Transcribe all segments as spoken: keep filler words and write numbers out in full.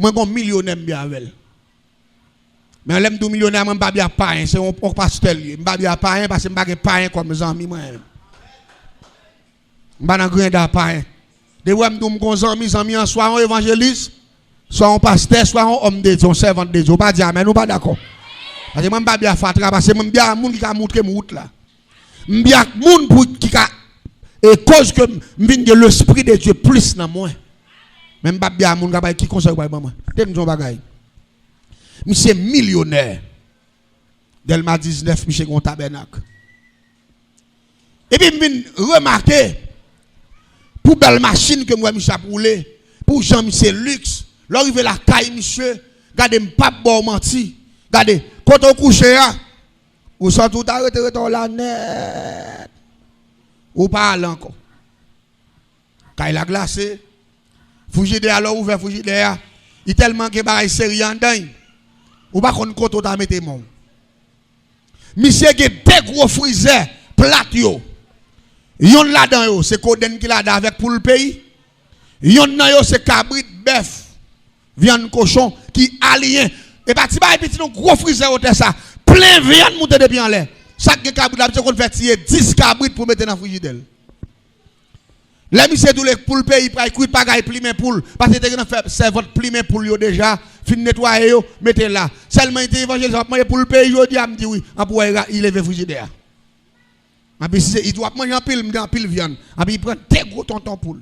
Mwen gon milyonè m byen avè l. Men lè m di w milyonè, mwen m pa byen ak payen, se yon, yon pastè l ye. M pa byen ak payen paske m pa gen payen kòm zanmi mwen. M pa nan griyen ak payen. Depi w wè m di w m gon zanmi, zanmi an swa yon evanjelis, swa yon pastè, swa yon òm de Dye, yon sèvant de Dye. Ou pa di amèn, ou pa dakò. Paske mwen m pa byen ak fatra, paske mwen m byen ak moun ki ka moutre m wout la. M byen ak moun pou ki ka e koz ke m vin gen lespri de Dye plis nan mwen. Men m pa byen ak moun k ap bay ki konsèy ou bay ban mwen. Te m di yon bagay. Misye milyonè. Dèlma diznèf, misye gen yon tabènak. Epi m vin remake, pou bèl machin ke m wè misye ap woule, pou jan misye liks, lè w rive lakay misye, gade m p ap ba w manti, gade, kote w kouche a, ou santi w ta rete, rete w la nèt. Ou pa ale ankò. Kay la glase. Frijidè a, lè w ouvè frijidè a, li tèlman gen bagay serye anndan l, ou pa konn kote w ta mete men w. Misye gen de gwo frizè plat yo. Yonn ladan yo, se kodenn ki ladan avèk poul peyi. Yonn nan yo, se kabrit, bèf, vyann kochon ki aliyen. E pa ti bagay piti non, gwo frizè wotè sa. Plen vyann moute depi anlè. Sa k gen kabrit la, misye konn fè tiye dis kabrit pou mete nan frijidè l. Lè misye di w lè poul peyi pral kwit, pa gay plimen poul, paske te gentan fè sèvant plimen poul yo deja, fin netwaye yo, mete la. Sèlman li te evanjelis ap manje poul peyi jodi a, m di wi, anpi w wè li leve frijidè a. Anpi si se, li di w ap manje anpil, m di anpil vyann. Anpi li pran de gwo tonton poul.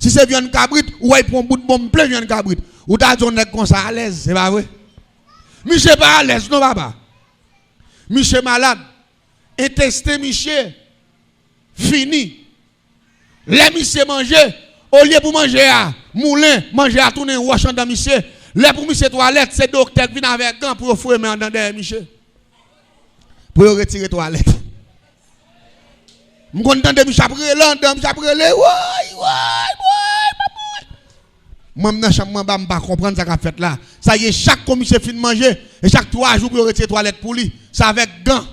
Si se vyann kabrit, ou wè li pran yon bout bonm plen vyann kabrit. Ou ta di yon nèg konsa alèz, se pa vre? Misye pa alèz non, papa. Misye malad. Entesten misye fini. Lè misye manje, olye pou manje a moulen, manje a tounen wòch anndan misye. Lè pou misye twalèt, se doktè k vin avèk gan pou yo foure men anndan dèyè misye. Pou yo retire twalèt. M konn tande misye ap rele anndan, misye ap rele, woy, woy, woy, m ap mouri. Mwen, m nan chanm mwen anba, m pa konprann sa k ap fèt la. Sa ye, chak kou misye fin manje, e chak twa jou pou yo retire twalèt pou li. Se avèk gan.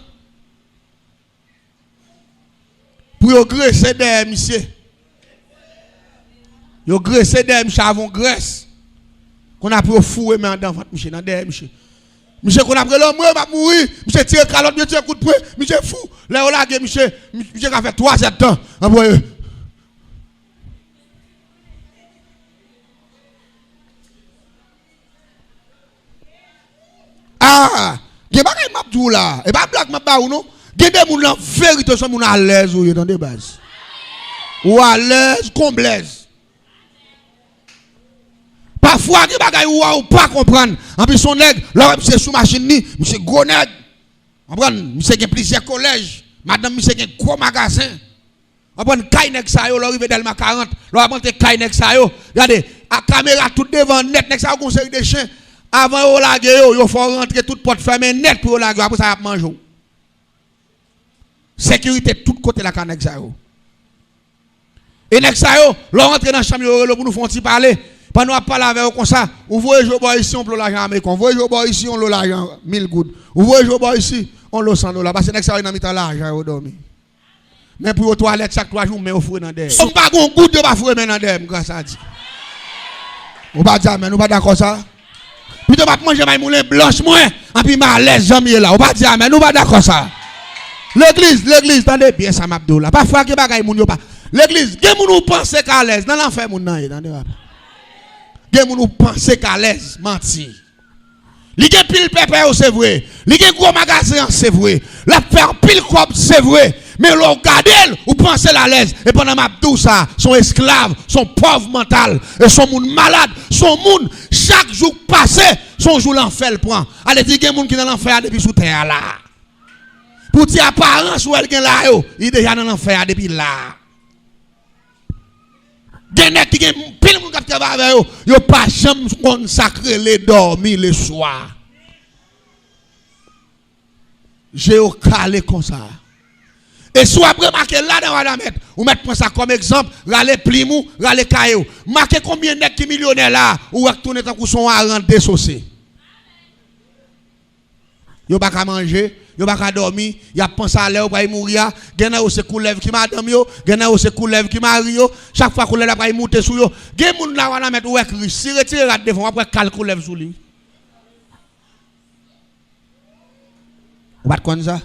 Pou yo grese dèyè misye. Yo grese dèyè misye avè yon grès. Kounye a pou yo foure men anndan vant misye, nan dèyè misye. Misye konn ap rele, "Mwen, m ap mouri." Misye tire kalòt, misye tire kout pwen, misye fou. Lè yo lage misye, mi-, misye ka fè twa zèdtan. Anploye. Ah, gen bagay m ap di w la. E pa blag m ap ba ou non. Gen de moun lan verite se moun alèz ou ye tande baz. Ou alèz kon blèz. Pafwa gen bagay ou wè ou pa konprann. Anpi se yon nèg, lè w wè misye sou machin li, misye gwo nèg. Konprann? Misye gen plizyè kolèj. Madanm misye gen gwo magazen. Konprann? Kay nèg sa yo, lè w rive Dèlma karant, lè w ap rantre kay nèg sa yo, gade, a kamera tout devan nèt, nèg sa yo gon seri de chen. Avan yo lage yo, yo fè w rantre tout pòt fèmen nèt pou yo lage w. Apre sa, y ap manje w. Sekirite tout kote lakay nèg sa yo. E nèg sa yo, lè w rantre nan chanm yo, yo rele w pou nou fè yon ti pale. Pandan w ap pale avè yo konsa, ou voye je w bò isi yon lo lajan ameriken, ou voye je w bò isi yon lo lajan mil goud, ou voye je w bò isi yon lo san dola, paske nèg sa yo nan mitan lajan yo dòmi. Men pou yo twalèt chak twa jou, men yo foure nan dèyè. Si m pa gon goud, yo pa foure men nan dèyè m, gras a Dye. Ou pa di amèn, ou pa dakò sa? Pito m ap manje may moulen blanch mwen, anpi m alèz jan m ye la. Ou pa di amèn, ou pa dakò sa? Legliz, legliz, tande byen sa m ap di w la. Pafwa gen bagay moun yo pa. Legliz, gen moun ou panse k alèz, nan lanfè moun nan ye, tande papa. Gen moun ou panse k alèz, manti. Li gen pil pèpè yo, se vre. Li gen gwo magazen an, se vre. L ap fè anpil kòb, se vre. Men lè w gade l, ou panse l alèz. E pandan m ap di w sa, se yon esklav, se yon pòv mantal, e se yon moun malad, se yon moun, chak jou k pase, se yon jou lanfè l pran. Ale di gen moun ki nan lanfè a depi sou tè a la. Pou ti aparans ou wè l gen la yo, li deja nan lanfè a depi la. Gen nèg ki gen pil moun k ap travay avè yo, yo pa janm konn sa k rele dòmi leswa. Je yo kale konsa. E si w ap remake ladan Wadamèt, ou mèt pran sa kòm egzanp, rale plim ou, rale kaye w. Make konbyen nèg ki milyonè la a, ou wè k tounen tankou se yon aran desose. Yo pa ka manje, yo pa ka dòmi, y ap panse a lè yo pral mouri a. Gen nan yo se koulèv ki madanm yo, gen nan yo se koulèv ki mari yo. Chak fwa koulèv la pral moute sou yo, gen moun la Wanament ou wè Kris, si retire rad devan w ap wè kal koulèv sou li. Ou pa t konn sa?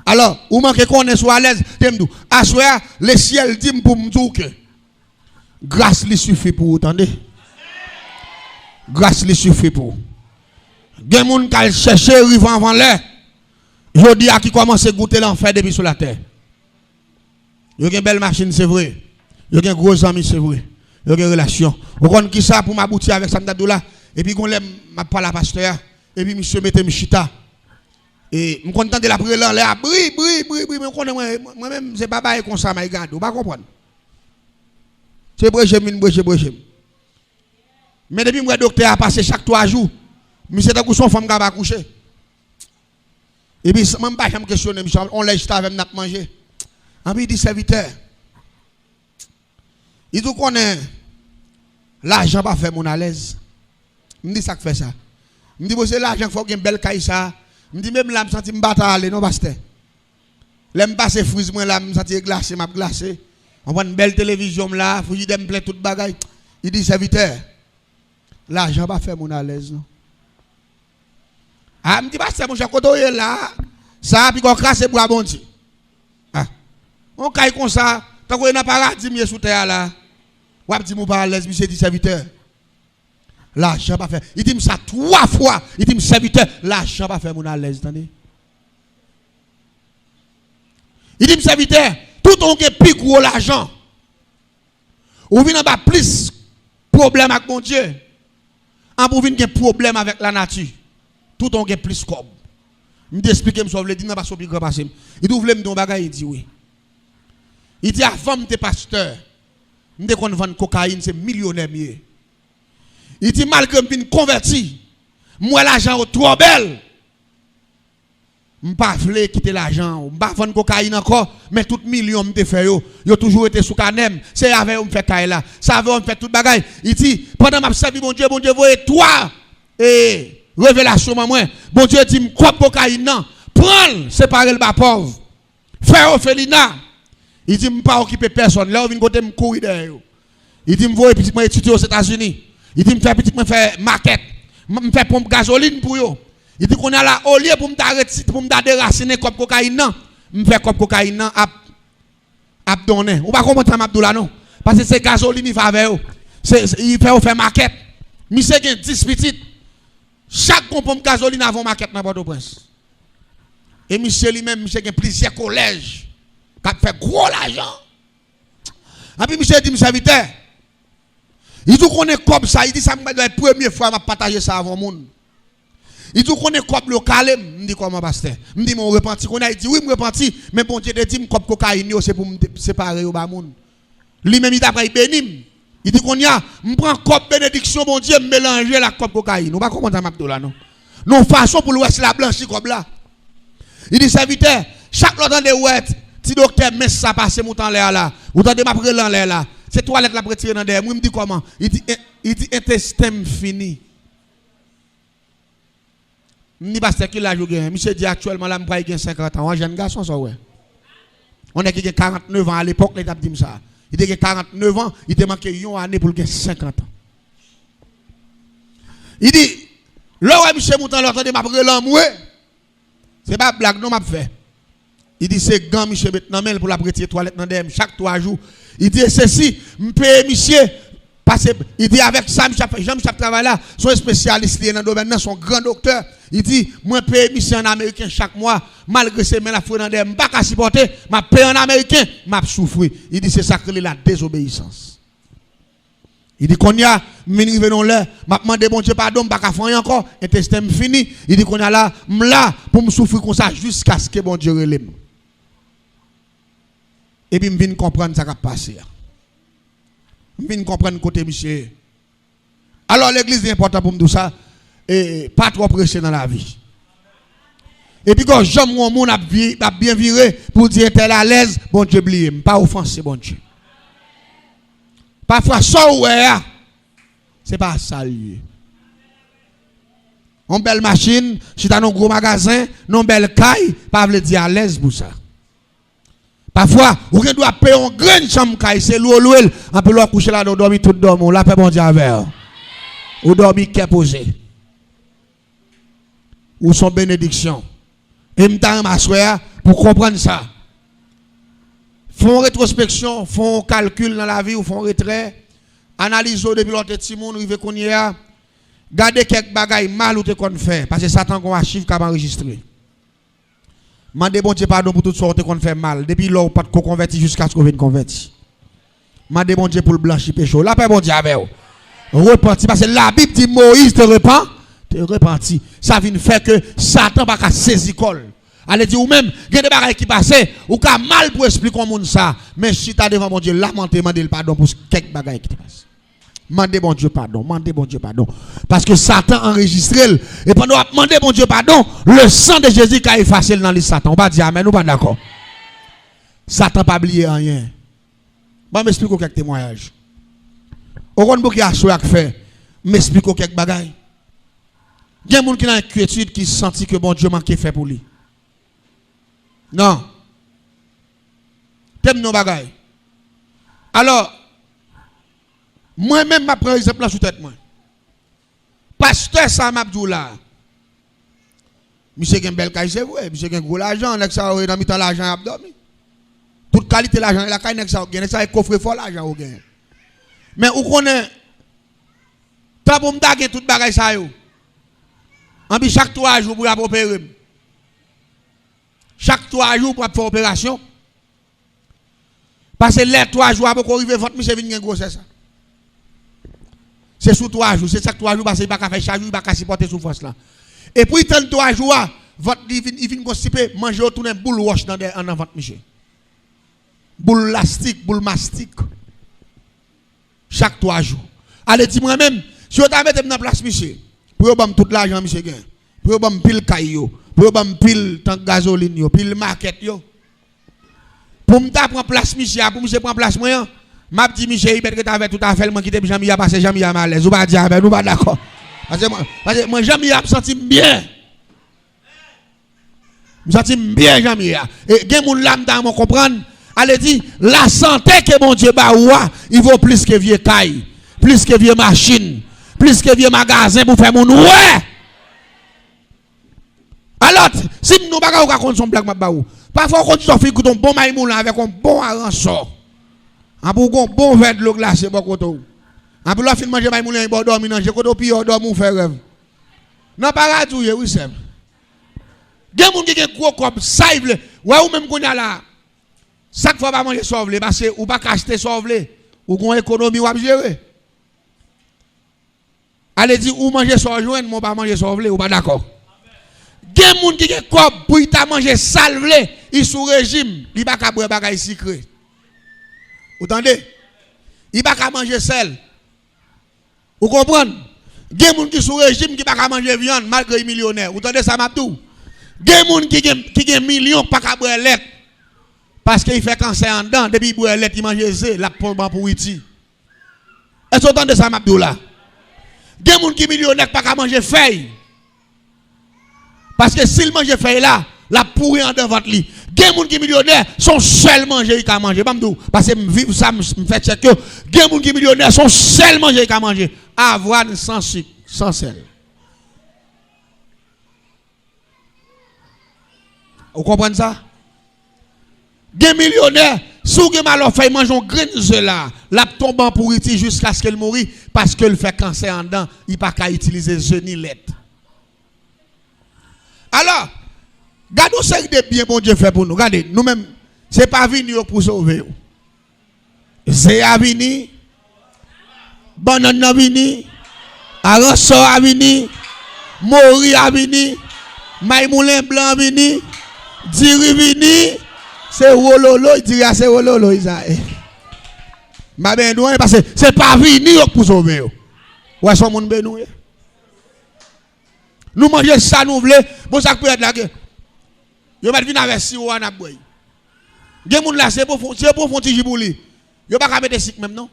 Alò, ou manke konnen si w alèz, te m di w, aswè a, lesyèl di m pou m di w ke gras li sifi pou ou, tande. Gras li sifi pou ou. Gen moun k al chèche rive anvan lè. Jodi a ki kòmanse goute lanfè depi sou latè. Yo gen bèl machin, se vre. Yo gen gwo zanmi, se vre. Yo gen relasyon. Ou konn kisa pou m abouti avèk sa m t ap di w la? Epi gon lè m ap pale a pastè a, epi misye mete m chita. E m konn tande l ap rele anlè a, bri, bri, bri, bri, men w konnen mwen, mwen menm, se pa bagay konsa m ap gade, ou pa konprann. Se breche m vin breche, breche m. Men depi m wè doktè a pase chak twa jou, misye tankou se yon fanm k ap akouche. Epi, s- mwen m pa janm kesyone misye, yon lè chita avè m n ap manje. Anpi li di, sèvitè, li di, ou konnen, lajan pa fè moun alèz. M di, sa k fè sa? M di, bon, se lajan k fè w gen bèl kay sa a. M di, menm la, m santi m pa ta ale non, pastè. Lè m pase friz mwen la, m santi e glase, m ap glase. Anprann bèl televizyon m la, frijidè m plen tout bagay. Li di, sèvitè, lajan pa fè moun alèz non. A, m di, pastè, monchè, kote w ye la? Sa a, piga w kraze bwa Bondye. A, yon kay konsa, tankou e nan paradi m ye sou tè a la. W ap di m ou pa alèz, misye di, sèvitè, lajan pa fè. Li di m sa twa fwa. Li di m, sèvitè, lajan pa fè moun alèz, tande. Li di m, sèvitè, toutan w gen pi gwo lajan, ou vin anba plis pwoblèm ak Bondye, anpi w vin gen pwoblèm avèk lanati. Toutan w gen plis kòb. M te esplike m sa w vle di m nan, paske w pi gran pase m. Li di, ou vle m di yon bagay? Li di, wi. Li di, avan m te pastè, m te konn vann kokayin, se milyonè m ye. Li di, malgre m vin konvèti, m wè lajan yo twò bèl. M pa vle kite lajan an. M pa vann kokayin ankò, men tout milyon m te fè yo, yo toujou rete sou kanè m. Se avè yo m fè kay la. Se avè yo m fè tout bagay. Li di, pandan m ap sèvi Bondye, Bondye voye twa, e, revelasyon ban mwen. Bondye di m, kòb kokayin nan, pran l, separe l ba pòv. Fè ofelina. Li di, m pa okipe pèsonn. Lè yo vin kote m, m kouri dèyè yo. Li di, m voye pitit mwen etidye Ozetazini. Li di, m fè pitit mwen fè makèt. M, m fè ponp gazolin pou yo. Li di, kounye a la, olye pou m ta reti-, pou m ta derasinen kòb kokayin nan, m fè kòb kokayin nan ap, ap donnen. Ou pa konprann sa m ap di w la, non. Paske se gazolin li fè avè yo. Se, se, li fè yo fè makèt. Misye gen dis pitit. Chak gon ponp gazolin avè yon makèt nan Pòtoprens. E misye li menm, misye gen plizyè kolèj k ap fè gwo lajan. Epi misye di m, sèvitè, li di, ou konnen kòb sa, li di, sa m kwè dwe premye fwa m ap pataje sa avè yon moun. Li di, ou konnen kòb yo kale m. M di, kòman, pastè? M di, men ou repanti kounye a? Li di, wi, m repanti, men Bondye te di m kòb kokayin yo, se pou m te-, separe yo ba moun. Li menm, li ta pral beni m. Li di, kounye a, m pran kòb benediksyon Bondye, m melanje l ak kòb kokayin. Ou pa konprann sa m ap di w la, non. Nan yon fason pou l wè si l a blanchi kòb la. Li di, sèvitè, chak lè w tande w wè ti, ti doktè mens sa pase m ou t anlè a la, ou tande m ap rele anlè la, se twalèt l ap retire nan dèyè m, wi, m di, kòman? Li di, en-, li di, entesten m fini. M di, pastè, ki laj ou genyen? Misye di, aktyèlman la, m pral gen senkant an. Yon jèn gason, sa w wè. Yon nèg ki gen karantnèf an, alepòk, li t ap di m sa. Li te gen karantnèf an, li te manke yon ane pou l gen senkant an. Li di, lè w wè misye moute anlè, w tande m ap rele anmwe. Se pa blag, non, m ap fè. Li di se gan misye met nan men l pou l ap retire twalèt nan dèyè m chak twa jou. Li di, e sesi, m peye misye, paske, li di, avèk sa misye ap fè, jan misye ap travay la, se yon espesyalis li ye nan domèn nan, se yon gran doktè. Li di, mwen peye misye an ameriken chak mwa, malgre se men l ap foure nan dèyè m, m pa ka sipòte, m ap peye an ameriken, m ap soufri. Li di, se sa k rele la dezobeyisans. Li di, kounye a, m vin rive nan yon lè, m ap mande Bondye padon, m pa ka fè anyen ankò, entesten m fini. Li di, kounye a la, m la pou m soufri konsa jiskaske Bondye rele m. Epi m vin konprann sa k ap pase a. M vin konprann kote misye ye. Alò, legliz, li enpòtan pou m di w sa, e, pa twò prese nan lavi. Epi, gen yon janm yon moun ap vi-, ap byen vire pou di entèl alèz, Bondye bliye m. Pa ofanse Bondye. Pafwa, sa w wè a, se pa sa l ye. Yon bèl machin, chita nan yon gwo magazen, nan yon bèl kay, pa vle di alèz pou sa. Pafwa, ou gen dwa peye yon grenn chanm kay, se lwe w lwe l, anpi lè w kouche ladan, w dòmi tout dòmi w, lapè Bondye avè w. Ou dòmi kè poze. Ou se yon benediksyon. E m ta renmen aswè a pou w konprann sa. Fè yon retwospeksyon, fè yon kalkil nan lavi w, fè yon retrè, analize w depi lè w te timoun rive kounye a. Gade kèk bagay mal ou te konn fè, paske Satan gen yon achiv k ap anrejistre. Mande Bondye padon pou tout sa w te konn fè mal, depi lè w pa t ko konvèti jiskaske w vin konvèti. Mande Bondye pou l blanchi peche w. Lapè Bondye avè w. Repanti, paske Labib di Moyiz te repan, te repanti. Sa vin fè ke Satan pa ka sezi kò l. Ale di ou menm, gen de bagay ki pase, ou ka mal pou esplike yon moun sa, men chita devan Bondye, lamante, mande l padon pou kèk bagay ki te pase. Mande Bondye padon, mande Bondye padon. Paske Satan anrejistre l. E pandan w ap mande Bondye padon, le sang de Jésus ka efase l nan lis Satan. Ou pa di amèn, ou pa dakò. Satan pa bliye anyen. Ban m esplike w kèk temwayaj. Ou konn pouki aswè a k fè m esplike w kèk bagay? Gen moun ki nan enkyetid, ki santi ke Bondye manke fè pou li. Non. Tèm non bagay. Alò, mwen menm m ap pran egzanp lan sou tèt mwen. Pastè sa m ap di w la, misye gen bèl kay, se vre, misye gen gwo lajan, nèg sa yo nan mitan lajan y ap dòmi. Tout kalite lajan yo lakay nèg sa yo gen, nèg sa yo kofrefò lajan yo genyen. Men ou konnen, tan pou m ta gen tout bagay sa yo, anpi chak twa jou pou y ap opere m. Chak twa jou pou ap fè operasyon. Pase lè twa jou a poko rive, vant misye vin gen gwosè sa. Se sou twa jou, se chak twa jou, pase li pa ka fè chaj ou, li pa ka sipòte soufrans lan. Epi tann twa jou a, vant li vin, li vin konstipe, manje yo tounen boul wòch nan dè, anndan vant misye. Boul lastik, boul mastik. Chak twa jou. Ale di mwen menm, si yo ta mete m nan plas misye, pou yo ban m tout lajan misye gen, pou yo ban m pil kay yo, pou yo ban m pil tank gazolin yo, pil makèt yo, pou m ta pran plas misye a, pou misye pran plas mwen an, m ap di misye, Ibèt ret avè tout afè l, mwen kite m Jan Miya pase Jan Miya m alèz. Ou pa di amèn, ou pa dakò. Pase mwen, pase mwen Jan Miya ap santi m byen. M santi m byen Jan Miya. E gen moun la m ta renmen w konprann. Ale di, lasante ke Bondye ba ou a, li vo plis ke vye kay, plis ke vye machin, plis ke vye magazen pou fè moun wè. Alò, si m di w bagay, ou ka konn se yon blag m ap ba ou. Pafwa, ou konn di w figi koute yon bon maymoulen avèk yon bon aransò. Anpi w gen yon bon vè dlo glase bò kote w. Anpi lè w fin manje maymoulen an, ba w dòmi nan je, kote w piye, w dòmi, w fè rèv. Nan paradi w ye, wi, sè m. Gen moun ki gen gwo kòb, sa y vle. Wè ou menm kounye a la, chak fwa w pa manje sa w vle, paske ou pa ka achte sa w vle. Ou gen yon ekonomi w ap jere. Ale di ou manje sa w jwenn, men w pa manje sa w vle, ou pa dakò. Gen moun ki gen kòb pou y ta manje sa l vle, li sou rejim, li pa ka bwè bagay sikre. Ou tande? Li pa ka manje sèl. Ou konprann? Gen moun ki sou rejim ki pa ka manje vyann malgre li milyonè. Ou tande sa m ap di w? Gen moun ki gen, ki gen milyon pa ka bwè lèt. Paske li fè kansè anndan, depi li bwè lèt, li manje ze, l ap tonbe an pouriti. Èske w tande sa m ap di w la? Gen moun ki milyonè k pa ka manje fèy. Paske si l manje fèy la, l ap pouri anndan vant li. Gen moun ki milyonè, se yon sèl manje li ka manje. Ban m di w, paske m viv sa, m, m fè tchèk yo. Gen moun ki milyonè, se yon sèl manje li ka manje. Avwàn san sik, san sèl. Ou konprann sa? Gen milyonè, si w gen malè w fè l manje yon grenn ze la, l ap tonbe an pouriti jiskaske l mouri, paske l fè kansè anndan, li pa ka itilize ze ni lèt. Alò, gade yon seri de byen Bondye fè pou nou. Gade, nou menm, se pa vini yo k pou sove yo. Ze a vini, bannann nan vini, aransò a vini, mori a vini, maymoulen blan an vini, diri vini, se wololoy, diri a se wololoy sa ye. M pa benyen di w anyen, paske se pa vini yo k pou sove yo. Ou wè se yon moun beni w ye? Nou manje sa nou vle. Bon, sa k pou ret la ke yo mèt vin avè siwo a n ap bwè. Gen moun la, se pou fon, se pou fon ti ji pou li. Yo pa ka mete sik menm non.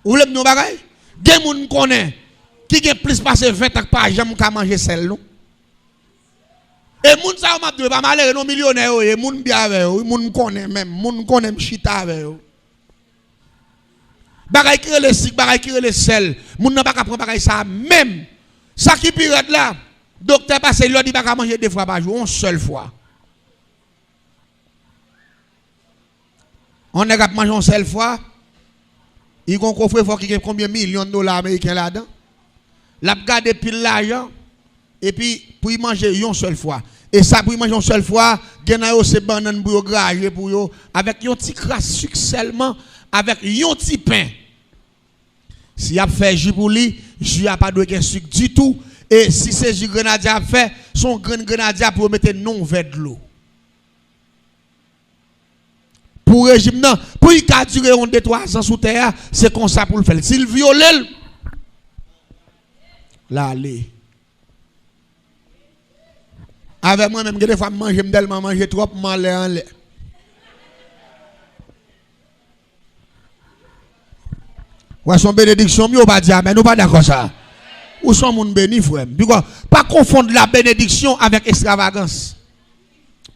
Ou vle m di yon bagay? Gen moun m konnen, ki gen plis pase ven tan k pa janm ka manje sèl, non. E moun sa yo m ap di w, e pa malere, non, milyonè yo ye, moun m byen avè yo, wi, moun m konnen menm, moun m konnen m chita avè yo. Bagay ki rele sik, bagay ki rele sèl, moun nan pa ka pran bagay sa a menm. Sa ki pi rèd la, doktè pase lòd, li pa ka manje de fwa pa jou, yon sèl fwa. Yon nèg ap manje yon sèl fwa, li gon kofrefò ki gen konbyen milyon dola ameriken ladan. L ap gade pil lajan, epi pou li manje yon sèl fwa. E sa pou li manje yon sèl fwa, gen nan yo se bannann pou yo graje pou yo, avèk yon ti kras sik sèlman, avèk yon ti pen. Si y ap fè ji pou li, ji a pa dwe gen sik ditou. E si se ji grenadya y ap fè, se yon grenn grenadya pou yo mete nan yon vè dlo. Pou rejim nan, pou li ka dire yon de twa zan sou tè a, se konsa pou l fè l. Si l vyole l, l ale. Avè mwen menm, gen de fwa m manje, m tèlman manje twòp, m anlè anlè. Wè, se yon benediksyon, m yo pa di amèn, ou pa dakò sa. Ou se yon moun beni, frè m. Bikò, pa konfonn la benediksyon avèk ekstravagans.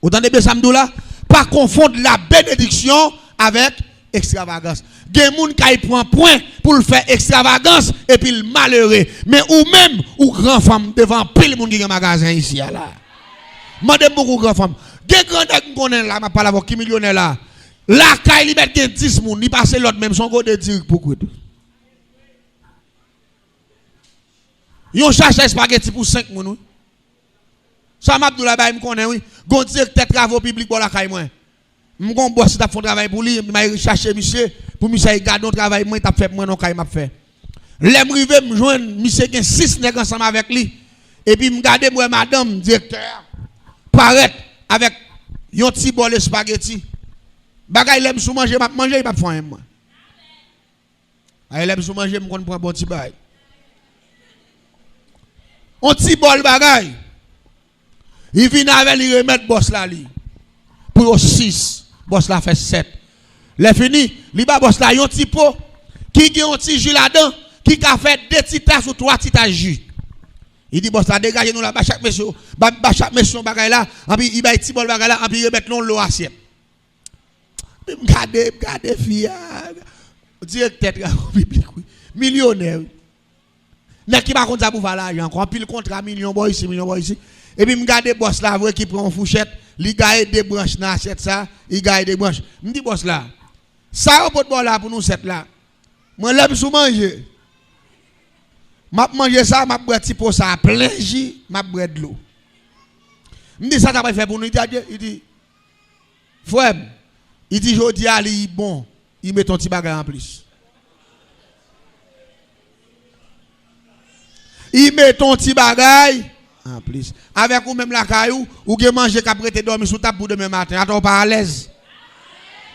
Ou tande byen sa m di w la? Pa konfonn la benediksyon avèk ekstravagans. Gen moun k al pran pwen pou l fè ekstravagans epi l malere. Men ou menm, ou gran fanm devan anpil moun ki gen magazen isi a la. Mande m pouki w gran fanm. Gen gran nèg m konnen la, m ap pale avè w ki milyonè la. Lakay li mèt gen dis moun, li pase lòd menm, se yon gode diri k pou kwit. Yon chacha espageti pou senk moun, wi. Sa m ap di w la, bay m konnen, wi. Gon direktè travo piblik bò lakay mwen. M gon bòs ki t ap fè yon travay pou li, m al chache misye, pou misye al gade yon travay mwen, t ap fè pou mwen nan yon kay m ap fè. Lè m rive, m jwenn misye gen sis nèg ansanm avèk li. Epi m gade, m wè madanm direktè a parèt avèk yon ti bòl espageti. Bagay lè m sou manje, m ap manje, li p ap fè anyen mwen. Ay, lè m sou manje, m konn pran bon ti bagay. On ti bòl bagay. Li vin avè l, li remèt bòs la li. Pou yo sis, bòs la fè sèt. Lè fini, li ba bòs la yon ti po ki gen yon ti ji ladan, ki ka fè de ti tas ou twa ti tas ji. Li di bòs la, "Degaje nou la, ba chak mesye, ba, ba chak mesye yon bagay la," anpi li bay ti bòl bagay la, anpi li remèt l yon lo asyèt. M gade, m gade fi a. Direktè travo piblik, wi. Milyonè, wi. Nèg ki pa konn sa pou fè lajan ankò. Anpil kontra, milyon bò isi, milyon bò isi. Epi m gade bòs la vre ki pran yon fouchèt, li gaye de branch nan asyèt sa, li gaye de branch. M di bòs la, "Sa yo pot ba w la pou nou sèt la." Mwen, lè m sou manje, m ap manje sa, m ap bwè ti po sa a plen ji, m ap bwè dlo. M di, "Sa sa pral fè pou nou?" Li di, "Adye," li di, "Frè m," li di, "jodi a li bon, li mete yon ti bagay anplis." Li mete yon ti bagay anplis. Avèk ou menm lakay ou, ou gen manje k ap rete dòmi sou tab pou demen maten. Atò ou pa alèz?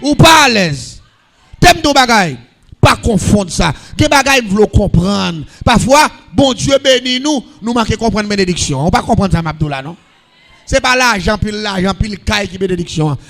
Ou pa alèz. Tè m di w bagay, pa konfonn sa. Gen bagay m vle w konprann. Pafwa, Bondye beni nou, nou manke konprann benediksyon an. Ou pa konprann sa m ap di w la, non? Se pa lajan, pil lajan, pil kay ki benediksyon an.